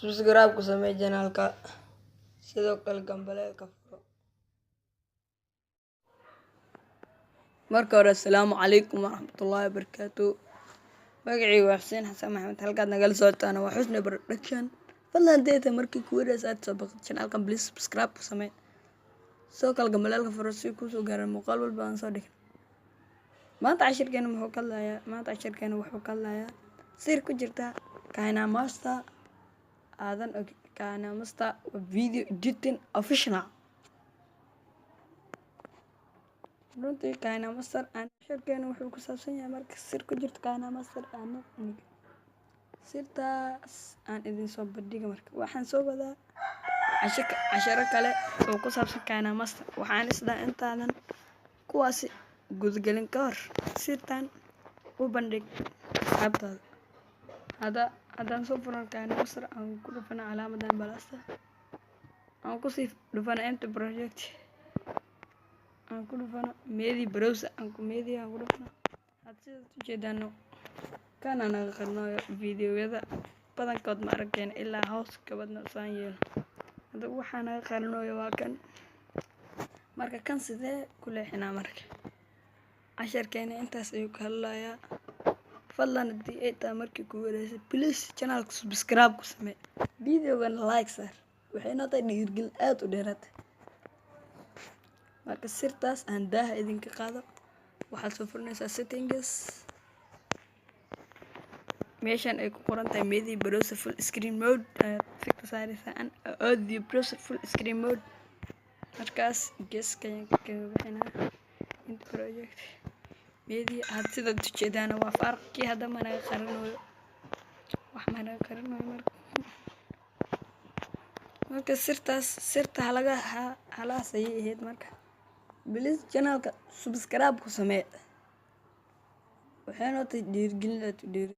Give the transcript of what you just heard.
Subscribe ku samee channelka, sidoo kale gambaleelka furo. Marka hore, assalaamu calaykum waraxmatullaahi wabarakaatu. Magacaygu waa Xuseen Xasan Maxamed, halkaad nagala socotaana waa Xusni Production. Fadlan deeta markii kugu horeysa aad soo baqdo channelkan, please subscribe ku samee, sidoo kale gambaleelka furo si kuusoo gaaraan muuqaal walba aan soo dhigin. Maanta cashirkeena muxuu ka hadlayaa? Maanta cashirkeena wuxuu ka hadlayaa sir ku jirta KineMaster aadan og. KineMaster waa video editing official. Runtii KineMaster aan cashirkeena wuxuu ku saabsan yahay marka sir ku jirta KineMaster aanan og. Sirtaas aan idin soo bandhiga. Marka waxaan soo wadaa casharo kale oo ku saabsan KineMaster. Waxaan isdhaha intaadan kuwaasi gudgelin ka hor, sirtan u bandhig asxaabtaada. Hadda haddaan soo furan KineMaster, aan ku dhufana calaamadan plus-ta, aan kusii dhufana empty project, aan ku dhufano media browser, aan ku media aan ku dhufano. Had sidaad ujeedaano, kana naga qarinayo videoyada badankood, ma aragteen ilaa hoos kabadna saan yeelo. Hadda waxaa naga qarinayo waa kan. Marka kan sidee ku leexinaa? Marka casharkeena intaas ayuu ka hadlayaa. Fadlan haddii ay tahay markii kugu horeysay, please channelka subscribe ku samee, videogana like saar, waxay noo tahay dhiirgelin aad u dheeraatay. Marka sirtaas aan daaha idinka qaado. Waxaad soo furinaysaa settings, meeshan ay ku qoran tahay media browser full screen mode ayaad tigta saaraysaa, an audio browser full screen mode. Markaas geeska ayaan kaga bixinaa inta project media. Had sidaad ujeedaana waa farqi. Hadda ma naga qarinayo, wax ma naga qarinayo. Marka sirtaas, sirta halaga halaas ayay ahayd. Marka please channelka subscribe ku samee, waxay noo tahay dhiirigelin aad u dhiiri.